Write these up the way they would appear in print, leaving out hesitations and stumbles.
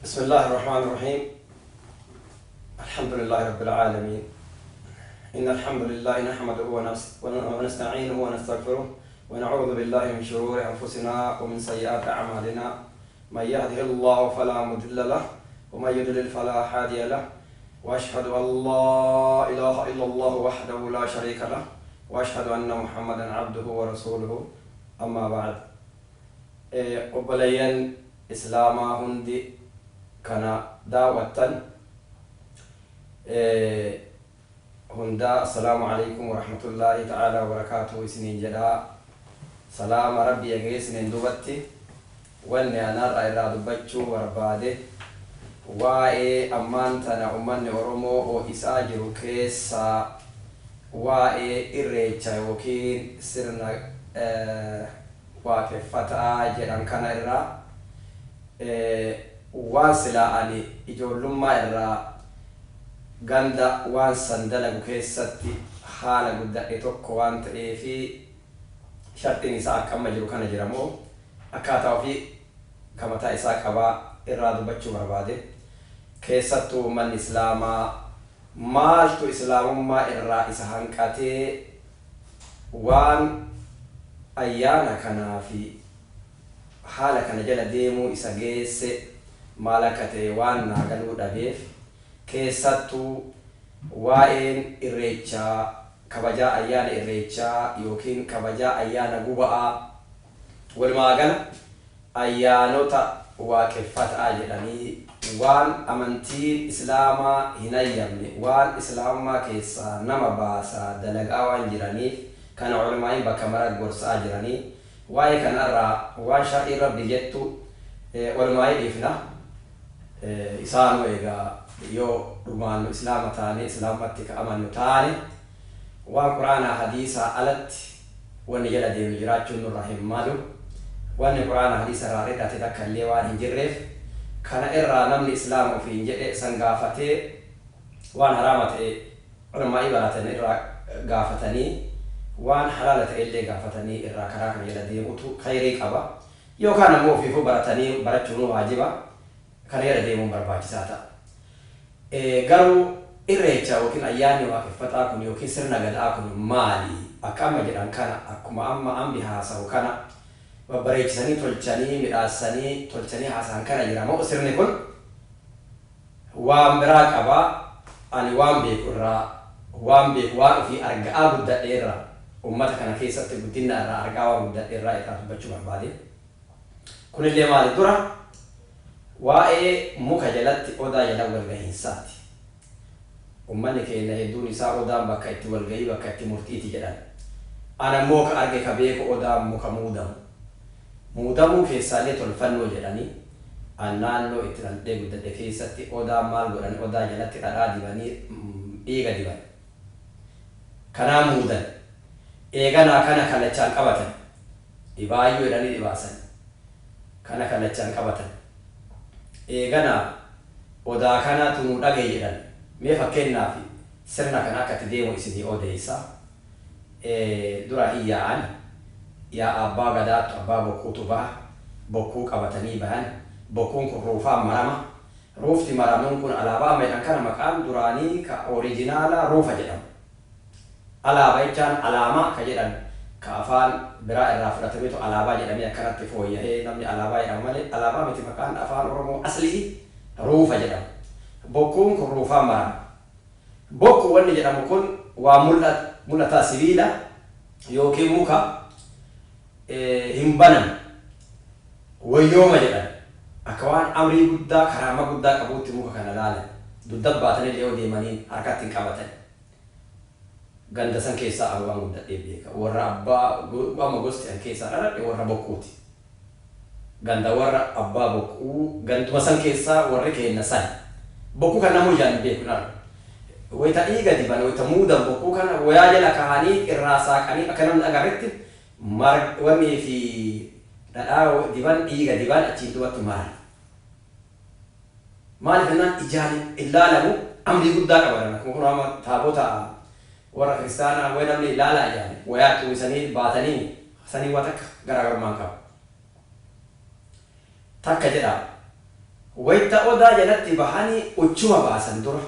بسم الله الرحمن الرحيم. الحمد لله رب العالمين. إن الحمد لله نحمده ونستعينه ونستغفره ونعوذ بالله من شرور أنفسنا ومن سيئات أعمالنا. من يهده الله فلا مضل له ومن يضلل فلا هادي له، وأشهد أن لا إله إلا الله وحده لا شريك له، وأشهد أن محمدا عبده ورسوله. أما بعد، obboleeyyan Islaamaa hundi kana daawwattan hundaa, assalaamu alaikum warahmatullaahi ta'aalaa wabarakaatuhu isiniin jedhaa. Salaama Rabbi eegee isiniin dubatti, wanni anarra irraa dubbachuu barbaade waa'ee ammaan tana ummanni Oromoo ho'isaa jiru keessaa waa'ee Irreecha yookiin sirna Waaqeffataa jedhan kana irraa, waan silaa ani ijoollummaa irraa ganda waan san dalagu keessatti haala guddadhe tokko waan ta'eefi, sharxiin isaa akka amma jiru kana jira moo akkaataa ofii ka mataa isaa qabaa irraa dubbachuu barbaade. Keessattuu ummanni Islaamaa maaltu Islaamummaa irraa isa hanqatee waan ayyaana kanaa fi haala kana jala deemuu isa geesse maal akka ta'e waan naa galuu dhabeef, keessattuu waa'een Irreechaa, kabajaa ayyaana Irreechaa yookiin kabajaa ayyaana Guba'aa, walumaa gala ayyaanota Waaqeffataa jedhanii waan amantiin Islaamaa hin hayyamne, waan Islaamummaa keessaa nama baasaa dalagaa waan jiraniif, kana ulamaa'iin bakka mara gorsaa jiranii. Waa'ee kanarraa waan shar'iin Rabbi jettu olumaa'ii dhiifna. Isaanuu egaa yoo dhugumaan nu Islaama taane, Islaamumatti ka amannu taane, waan Qur'aanaa hadiisaa alatti wanni jala deemnu jiraachuun nurraa hin malu. Wanni Qur'aanaa hadiisa irraa ridhate takka illee waan hin jirreef, kana irraa namni Islaama ofiin jedhe san gaafatee, waan haraama ta'e ulamaa'ii baratan irraa gaafatanii, waan halaala ta'e illee gaafatanii irraa karaa kana jala deemutu khayrii qaba. Yookaan ammoo ofiifuu baratanii, barachuunuu waajiba, kana jala deemuun barbaachisaa ta'a. Garuu Irreecha yookiin ayyaanni Waaqeffataa kun yookiin sirna Gada'aa kun maali? Akka amma jedhan kana, akkuma amma ambi haasawu kana babbareechisanii tolchanii midhaassanii tolchanii haasahan kana jira moo sirni kun waan biraa qaba? Ani waan beeku irraa, waan beeku, waan ofii arga'aa guddadhe irraa, ummata kana keessatti guddinna irraa argaa waan guddadhe irraa irraa dubbachuu barbaade. Kunillee maali? Dura waa'ee muka jalatti, odaa jala walgahiinsaati. Ummanni keenna hedduun isaa odaan bakka itti walgahii, bakka itti murtiiti jedhan. Ana immoo ka arge, ka beeku, odaan muka muudamu. Muudamuu keessaallee tolfannoo jedhanii. An naannoo itti dhaladhee guddadhe keessatti odaa maal godhan? Odaa jalatti dhadhaa dibanii, dhiiga diban. Kanaa muudan. Eeganaa kana kallachaan qabatan. Dhibaayyuu jedhanii dhibaasan. Kana kallachaan qabatan. Eeganaa odaa kanatu nu dhagaye jedhan. Mee fakkeennaaf sirna kana akka itti deemu isinii odeessa. Dura hin yaa'an. Yaa'a Abbaa Gadaattu, Abbaa Bokkuutu baha. Bokkuu qabatanii bahan. Bokkuun kun ruufaan marama. Ruufti maramuun kun alaabaa amma jedhan kana maqaan duraanii ka orijinaalaa ruufa jedhama. Alaaba jechaan alaamaa ka jedhan ka afaan biraa irraa fudhatameetu alaabaa jedhamee akkanatti fooyyahee namni alaabaa jedhama malee, alaabaa miti, maqaan Afaan Oromoo aslii ruufa jedhama. Bokkuun kun ruufaan marama. Bokku wanni jedhamu kun waan mul'ataa, sibiila yookiin muka, hin banamu. Wayyooma jedhan. Akka waan amrii guddaa, karaama guddaa qabuutti muka kana laalan. Dugda baatanillee yoo deemaniin harkatti hin qabatan. Ganda san keessaa ani waan guddadheef beeka. Warra abbaa amma gosti an keessaa dhaladhe warra Bokkuuti. Ganda warra Abbaa Bokkuu, ganduma san keessaa warri keenna sani. Bokkuu kan namuu ijaan hin beeku, hin argu. Wayita dhiiga diban, wayita muudan, bokkuu kana wayaa jala kahanii irraa saaqanii akka namni agarretti wannii fi dhadhaa diban, dhiiga diban, achiin dubatti maran. Maaliif jennaan ijaan hin laalamu, amrii guddaa qaba jedhan. Akkuma kun amma taabota warra Kiristaanaa way namni ilaalaa ijaan wayaa itti uwwisanii baatanii sanii waa takka garaagarummaa hin qabu. Takka jedha. Wayta odaa jalatti bahanii uchuma baasan dura.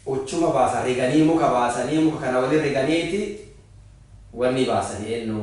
Uchuma baasan, riganii muka baasanii, muka kana waliin riganiiti wanni baasanii eenyu.